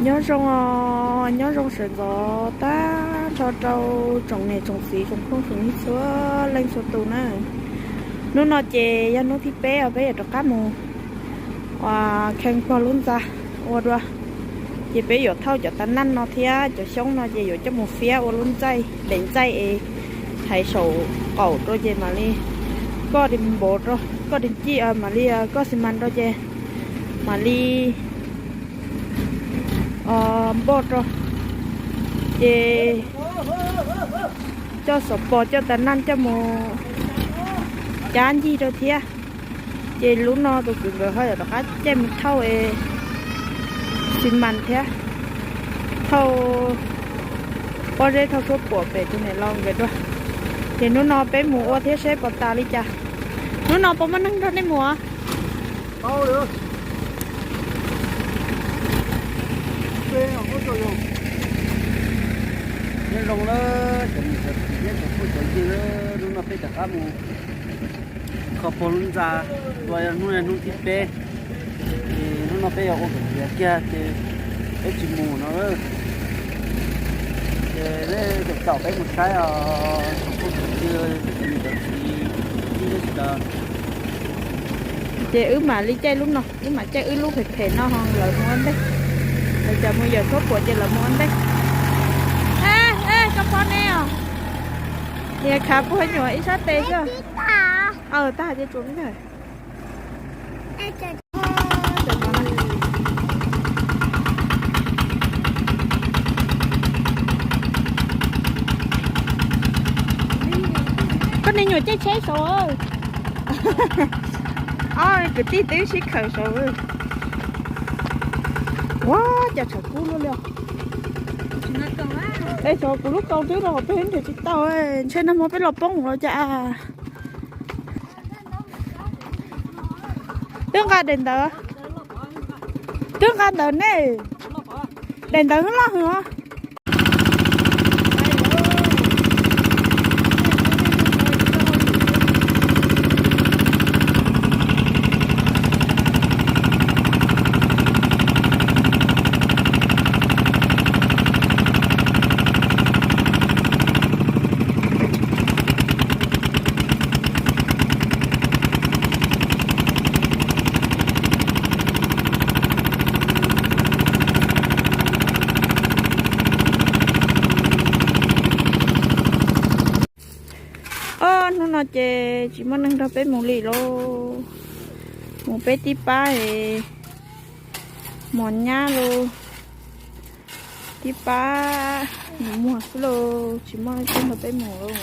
Nyob zoo, nyob zoo sawv ntxov tag nrho rau tsoom niam tsoom txiv tsoom phooj tsoom ywg txhua leej txhua tus na. Hnub no ces yog hnub thib peb os, peb yuav rov qab mus ua kheej pog lub ntxa ua dua. Ces peb yuav thauj cov tab naj no thiab cov xyoob no ces yuav coj mus fiab ua lub ntxaij, daim ntxaij es hais saum qaum rau ces mam li koj di npov rau, koj di ci, mam li koj xi mas rau ces mam li npoj rau. Ces coj xov pos coj tab naj coj mus cab ncig rau thiab. Ces lub no tus kwv nkawd ho yuav rov qab caij mus thauj xi mas thiab, thauj pob zeb thauj suab puam pem tus niam laus nkawd dua. Ces hnub no peb mus ua thiab seb puas tas li cas. Hnub no puas muaj neeg nrog nej mus? Nyob zoo na cov niam cov txiv thiab cov phooj cov ywg, hnub no peb rov qab mus kho pog lub ntxa, ua hnub no hnub thib peb. Ces hnub no peb yuav ua kom tiav kiag ces peb tsis mus no. Ces nej caum caum peb mus saib os, cov phooj cov ywg, cov niam cov txiv, ib txhia sawv daws. Ces wb mam li caij lub no, wb mam caij wb lub phem phem no ho lawv mus ua ntej. Lawv cas mus yawm suab puam ces lawv mus ua ntej. Ej, ej, koj pom ne os. Niag khav puag nyuam ib sab tes xwb. Aw, tag hais tias tsuas me ntag. Koj niag nyuam caij tsheb saud. Ob kwv tij twb sib khaws saud. Ua cas tshav kub luaj li os. Es xyov kuv lub kaus twb rau qhov twg nrhiav tsis tau, ntshe nag hmo peb los poob los cas. Twb nqa daim ntawv, twb nqa ntawv ne, daim ntawv loj hwv os. Ob hnub no ces tsis muaj neeg nrog peb mus li lauj. Mus peb tib pab es mos nyab lauj, tib pab mus muag xwb lauj, tsis muaj leej twg nrog peb mus lauj.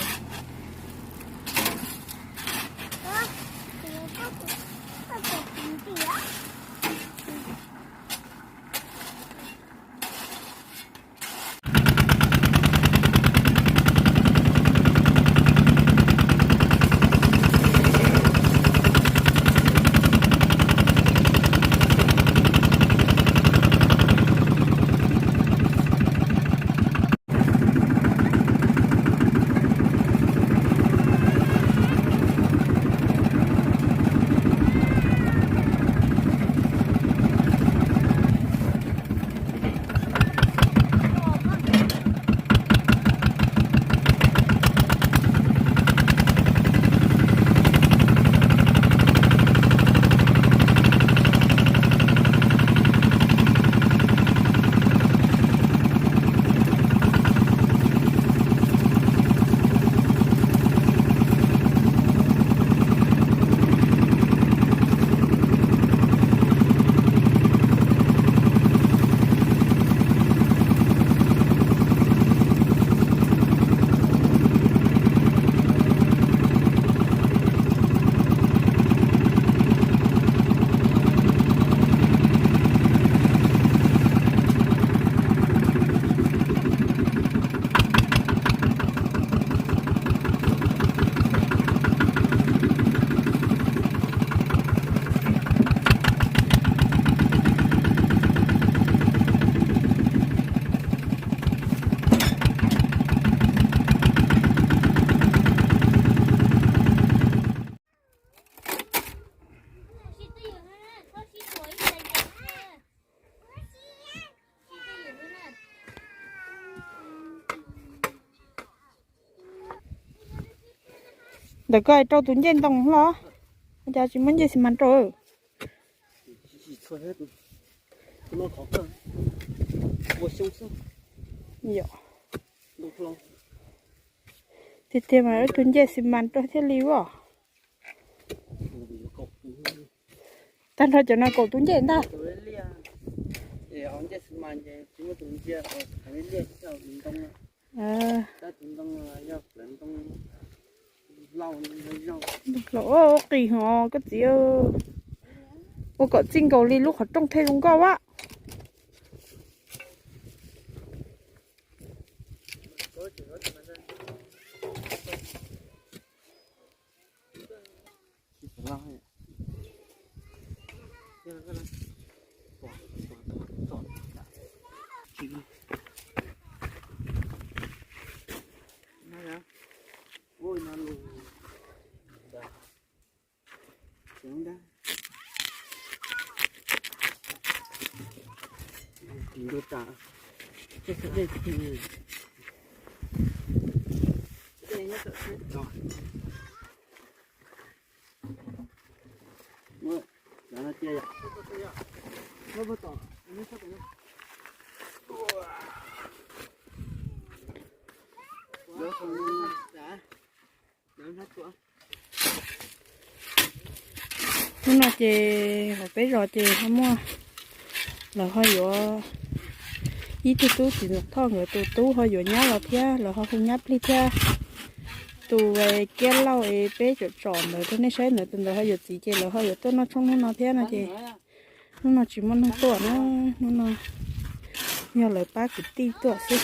Lawv koj rau tus ncej ntoo los? Ua cas tsis muaj ncej xi mas rau? Tiag tiag mas wb tus ncej xi mas rau thiaj li as. Tag nrho cov no kaum tus ncej ntag. Ntoo qis hos koj txiv, ua kom txij nkaus li lub qhov rooj thiaj zoo nkauj a. Hnub no ces hauv peb zos ces ho muaj, lawv ho yuav, ib tug tub txiv Ntxoov Thoj nkawd tus tub ho yuav nyab los thiab, lawv ho hu nyab plig thiab. Tus Kiab Lauj es peb tsom tsom ntawd rau nej saib ntawd, tus ntawd ho yuav txiv ces lawv ho yuav tuaj noj tshoob hnub no thiab no ces hnub no tsis muaj neeg tuaj na, hnub no yog lawv pab kwv tij tuaj xwb.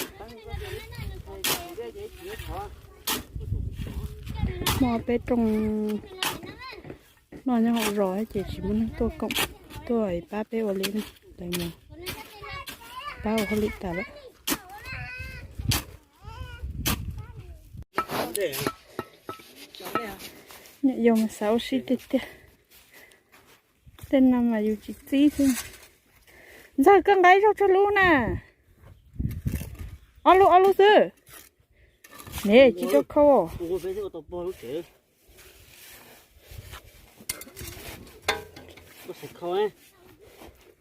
Muaj peb rooj noj nyob hauv zos ces tsis muaj neeg tuaj koom, tuaj pab peb ua li, lawv mus pab ua hauj lwm tas lawm. Nyuam yaus mas xav ua si tiag tiag. Tej no mas yus tsis txib xwb. Ntxawg, koj nqa ib zaug tsawg lub na? Ob lub, ob lub xwb. Ne, tsis tau khau.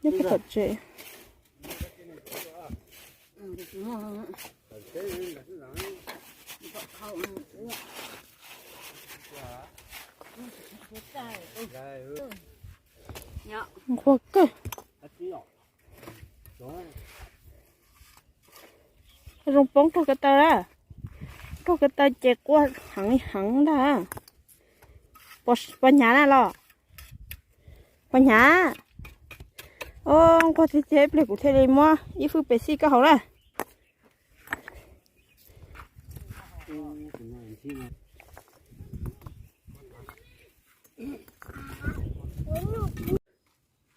Nyob pem tom tsev. Nqhuav kawg. Zoo poob raug ko taw a. Raug ko taw ces quaj heev heev ntag. Pos hnyav na los? Pos hnyav. O, nquag tiag tiag, ib pliag kuv thiaj li muab ib fwj pes xij koj haus na.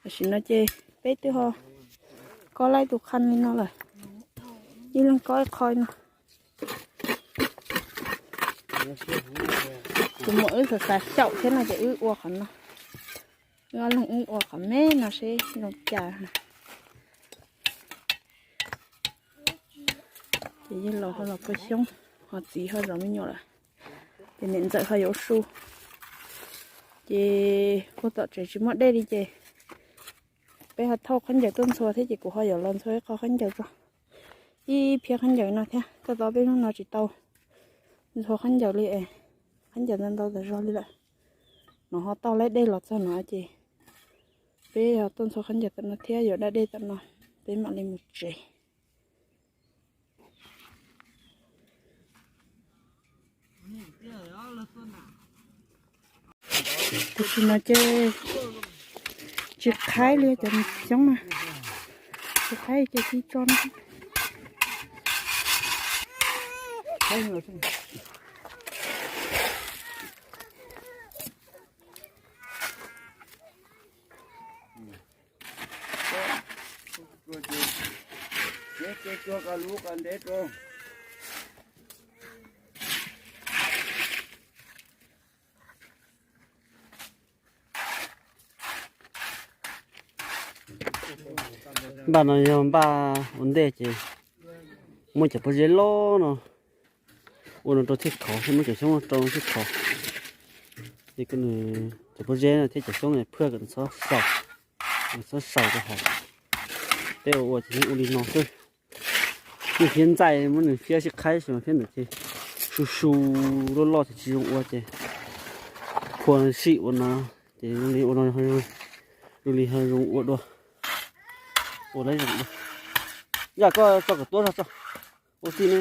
Tam sim no ces peb twb ho kob laib tus qhov li no lawm. Ib leeg kob ib qho no. Tus muam wb xav xav xyaum thiab no ces wb ua qhov no. Wb ob leeg wb ua qhov me no seb zoo cas. Ces yawg laus ho los pw xyoob, ho txiv ho zov me nyuam lawm. Ces niam ntxawm ho yuav ua su. Ces puag tom tsev tsis muaj dej li ces peb ho thauj khaub ncaws tuaj ntxhua thiab ces kuv ho yuav los ntxhua ib qho khaub ncaws tso. Ib phiab khaub ncaws no thiab, toj tau peb hnub no tsis tau ntxhua khaub ncaws li es khaub ncaws ntau ntau tas zog li lawm. No ho tau laib dej los txog no ces peb ho tuaj ntxhua khaub ncaws tom no thiab yuav da dej tom no, peb mam li mus tsev. Tam sim no ces tsis qhaib li cov xyoob na, tsis qhaib ces tsis tso na. Npaj no yog npaj ua ntej ces muab cov pob zeb loj no ua no rau thiaj khov, muab cov xyoob rau thiaj khov. Ces cov pob zeb no thiab cov xyoob phwj kom nws txhob xaus, nws txhob xaus rau hauv. Peb ua ua ces yeej ua li no xwb. Nws fiab ntxaij, muab nws fiab sib qhaib xwb mas fiab ntawd ces su su loj loj ces tsis zoo ua ces phua sim ua no, ces zoo li ua no, zoo li ho zoo ua dua, ua lawv zoo dua. Yog koj tso kom tuab zog tso, ua tij ne,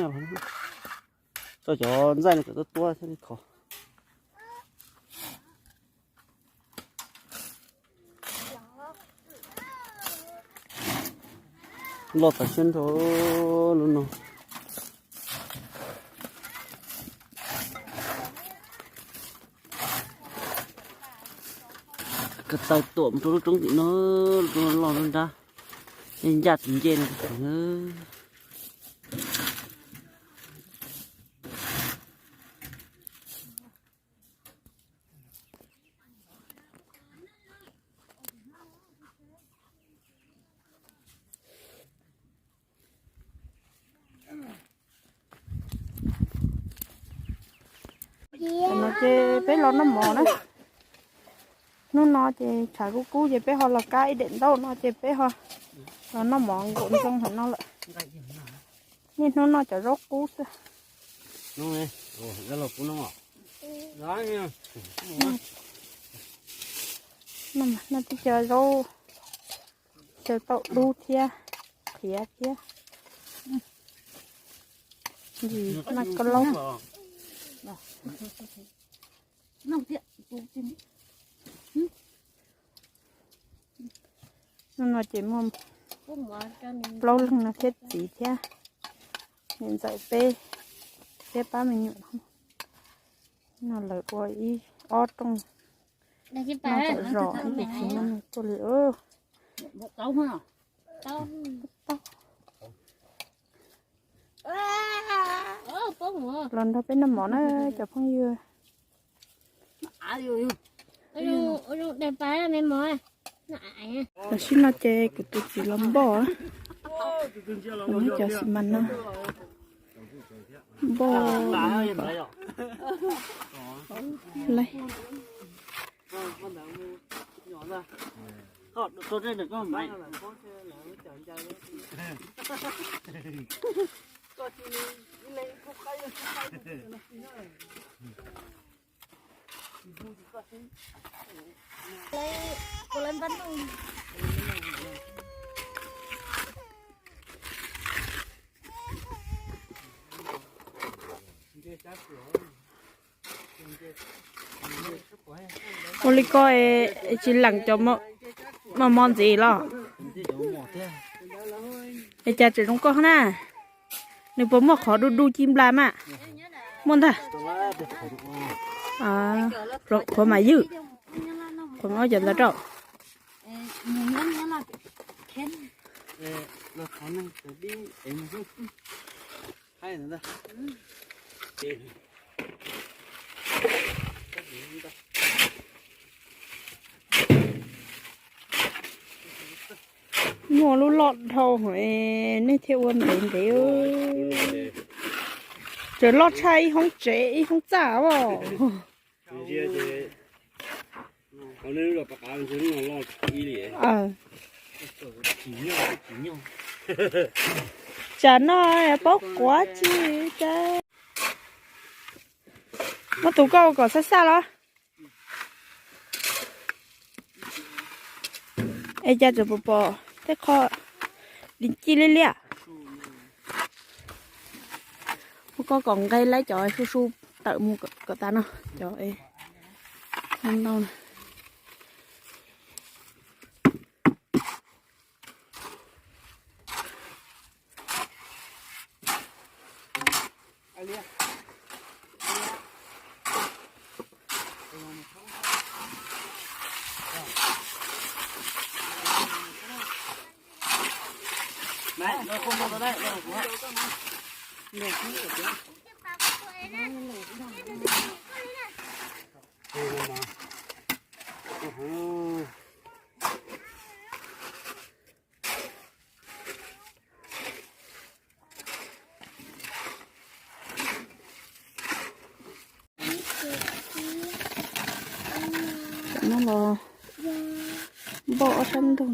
tso cov ntxaij no kom tuab tuab thiab li khov. Loj tas siab nrho lub no. Ko taw tuam mus rau lub roob tim no, lub roob loj lub nrab, ncaj tus ncej no. Tam no ces peb los noj mov na. Hnub no ces tshav kub kub ces peb ho los kab ib daim ntaub no ces peb ho los noj mov nkaum ntxoo hauv no lawm. Niaj hnub noj cov zaub qub xwb. Noj tib co zaub, xyaw tauj dub thiab, qhiav thiab. Noj koj laub. Hnub no ces muaj plaub leeg no thiab txiv thiab, niam ntxawm peb thiab pab me nyuam. No lawv ua ib ob rooj noj tom zos ib tug txiv muaj neeg tuaj li. Los nrog peb noj mov na cov phooj ywg. Tam sim no ces kuv tus txiv los npoj, muab cov xi mas no npoj lawm. Ua li ko es tsis leem cov mos mos ntxiv los? Es cas tseem zoo koj na? Nws puas muaj qhov du du ci nplas mas? Muaj ntag. Qhuav mam ywj, qhuav mam ua cov ntawd rau. Muaj lub loj dhau hov, nej thiaj ua ntev ntev. Tseem loj tshaj ib hoob tsev ib hoob txaj os. Tsam no paub quav tsi cas. Muab tus koj ua kom xab xaj los? Es cas tseem pom pom tej qho li ci liab liab. Muab koj kom nqe laib cov su su tawm mus kom tas no cov ntau na. Npauj ob sab ntug.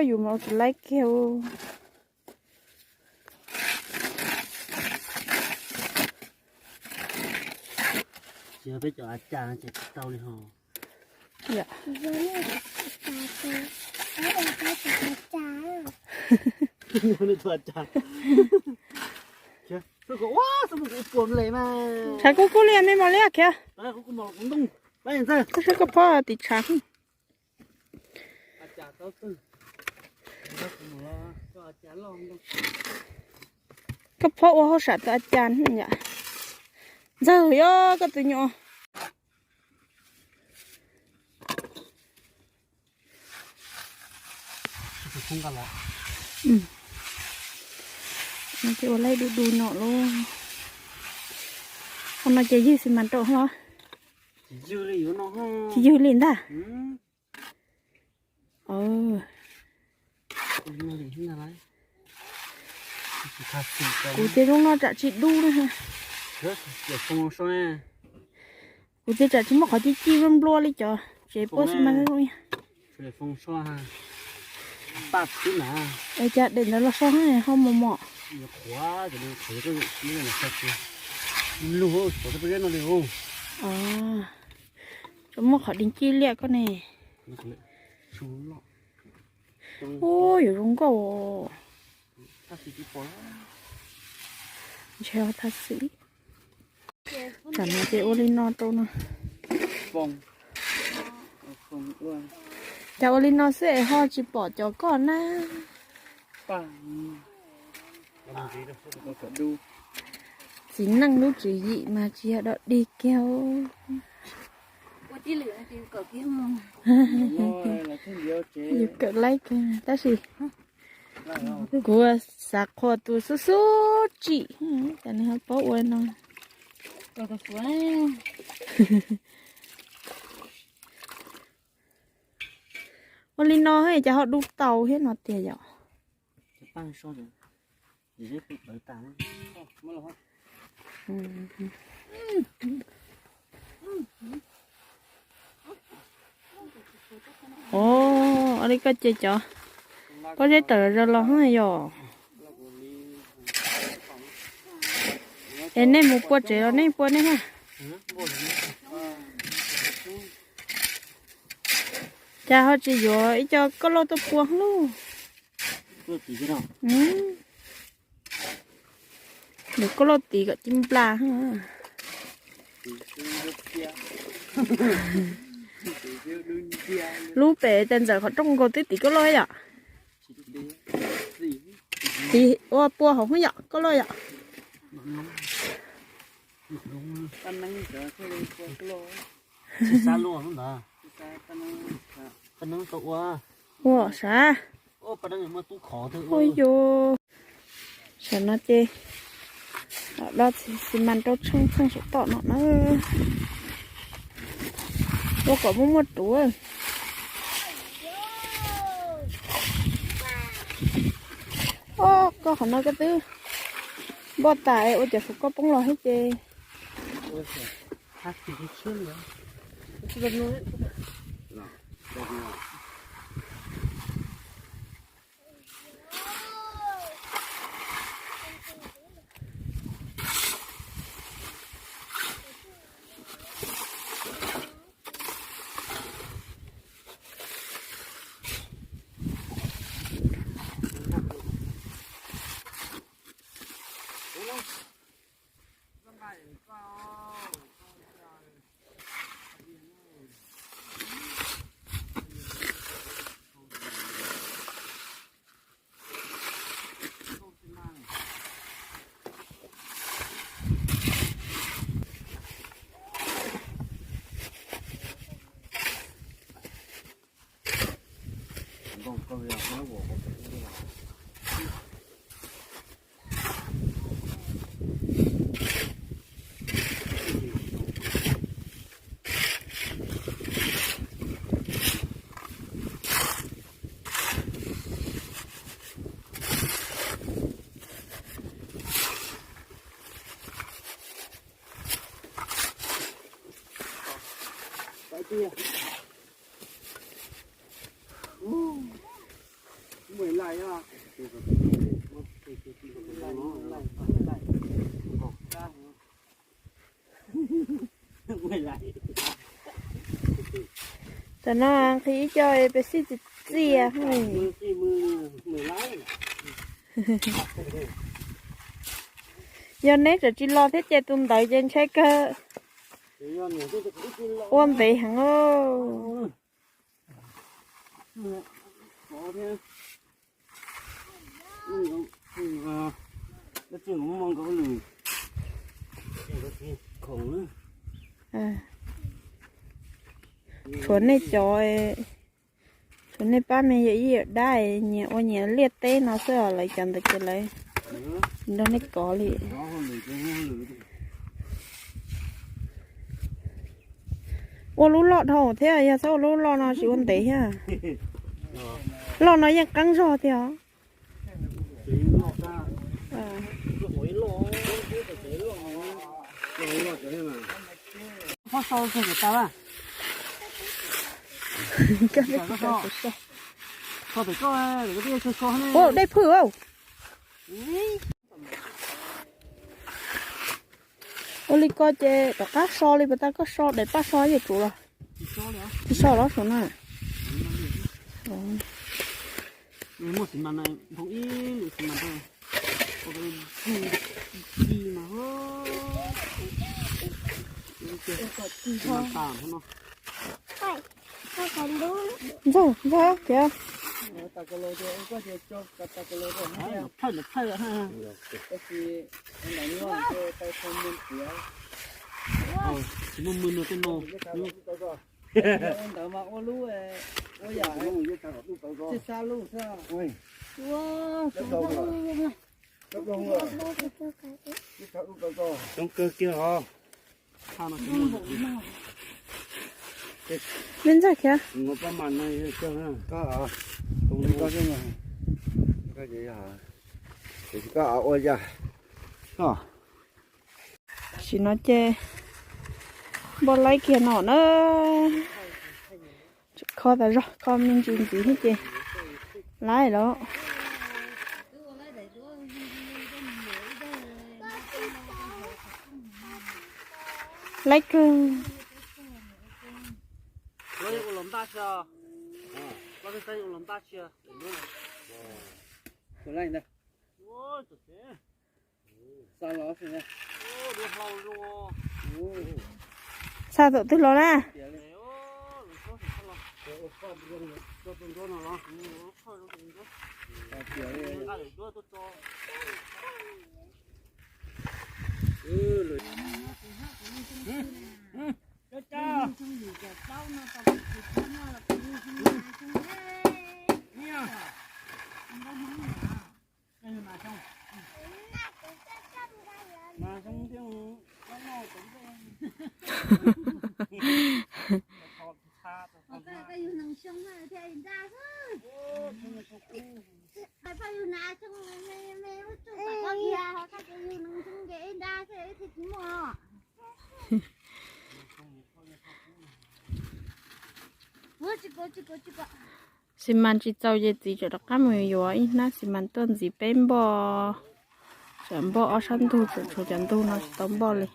Yus mas ua tus laib kiag. Tsis yog peb cov a cas no ces tsis tau li ho. Thav kub kub li me mos li khiav. Koj saib koj phob tim tshav. Koj phob ua hauj sam tus a cas yom. Ntxawg yog koj tus nyuam. Ces ua laib du du no lauj. Qhov no ces ywg xi mas rau los? Tsis ywg li ntag. Kuv ces zoo no tsam tsis dub na. Kuv ces tsam tsis muaj qhov ci ci nplua nplua li cov tsev puab xi mas zoo. Es cas daim ntawd los so ho mos mos. Tsis muaj qhov di ci liaj koj ne. Ub, yuav zoo nkauj. Ntshe thaj xwm. Tam no ces ua li no rau no. Cas ua li no xwb es ho tsis pom cov koj na. Txiv neej lub tswv yim mas tsis yog dog dig kiag. Yus kawm laib kiag tab sis kuv xav qhuas tus xub xub tsim, cas nws ho paub ua no. Ua li no cas ho du tau thiab no tiag yom. Ua li koj ces cov pob zeb tawm zog los yom. Es nej mus pua tsev los nej pua nej na? Cas ho tsis yuav ib co koj lauj tuaj pua lauj? Yuav koj lauj tiv kom ci nplas. Lub pem tes ntxawm qhov rooj nkaus twb tiv koj lauj yom. Tiv ua pua hauv yom koj lauj yom. Ua sav. Ua yus, saum no ces do xi mas rau tsheej tsheej saum toj no na. Ua kom muaj muaj ruav. Os, koj qhov no koj twb npoj tas ua cov saum koj poob los thiab ces. Tam no nqhis ib co pes xij txias txias. Yog neb tseem tsis los thiab ces tus ntawd ces ntshai kawg. Ua ntev heev os. Tshuav nej cov, tshuav nej pab me yawm yij yawm dab nyias ua nyias liaj teb no xwb os, lawv cov ntawd ces lawv nrog nej kov li. Ua lub loj dhau thiab, yog txhob ua lub loj no tsis ua ntev thiab. Loj no yeej qeeb zog tiag os. Ua dej phwj. Ua li ko ces rov qab so li puas tau, koj so daim paj so yam tsuv los? Tsis so los saum na. Ntxawg ntxawg tiag. Ntawd mas ua lub, ua yam txij sab lub xwb. Coob kawg kiag os. Me ntxawg khiav. Sim no ces npoj laib kiag no na. Kho tas zog, kho me ntsis ntxiv thiab ces laib lawm. Laib kawg. Xa thaum twg los na? Xi mas tsis txaus ces txiv tseem rov qab mus yuav ib hnab xi mas tuaj ntxiv peb npoj. Tsam npoj ob sab ntug, tsam tshuav cov ntug no tsis tau npoj li.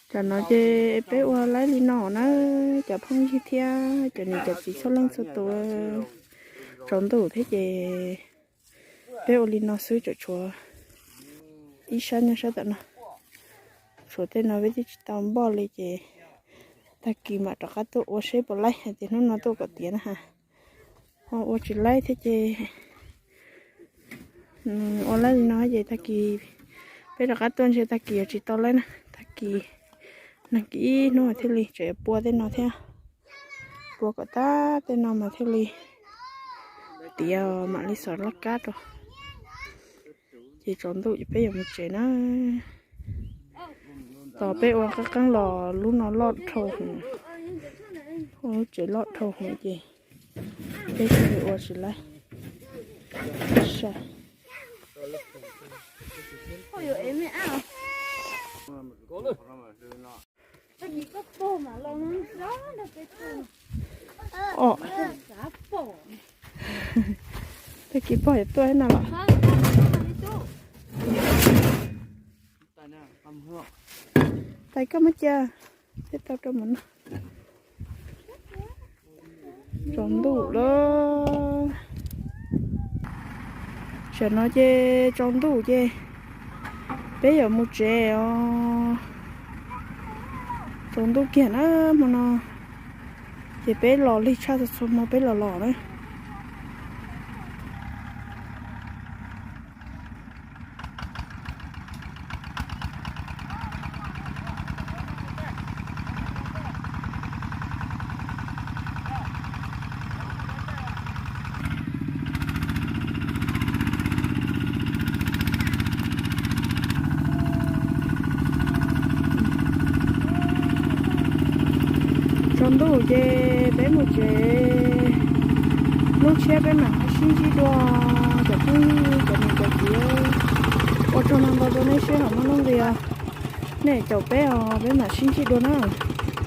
Tsam no ces peb ua laib li no na, cov phooj ywg thiab cov niam cov txiv txhua leej txhua tus. Tsaus ntuj thiab ces peb ua li no xwb, tsam tshuav ib sab nyob sab tom no. Tshuav tej no peb twb tsis tau npoj li ces tag kis mam rov qab tuaj ua seb puas laib hais tias hnub no tuaj kom tiav na ha. Ho ua tsis laib thiab ces ua laib li no ces tag kis peb rov qab tuaj ntshe tag kis yuav tsis tau laib na. Tag kis nag kis ib hnub mas thiaj li tseem pua tej no thiab. Pua kom tag tej no mas thiaj li tiav mam li xov laj kab rau. Ces tsaus ntuj ces peb yuav mus tsev na. Tos peb ua qeeb qeeb los lub no loj dhau heev, ua lub tsev loj dhau heev ces peb thiaj li ua tsis laib. Sai. Tag kis pog yuav tuaj no los. Tais koj muab cia, peb tau rau mus noj. Tsaus ntuj lawm. Tam no ces tsaus ntuj ces peb yuav mus tsev os. Tsaus ntuj kiag na hmo no, ces peb los lig tshaj txhua txhua hmo peb los los na. Tsaus ntuj ces peb mus tsev, lub tshiab peb mam sib ntsib dua. Cov phooj ywg, cov niam cov txiv, ua tsaug ntau ntau rau nej sij hawm muaj nuj nqis os. Nej caum peb os, peb mam sib ntsib dua na.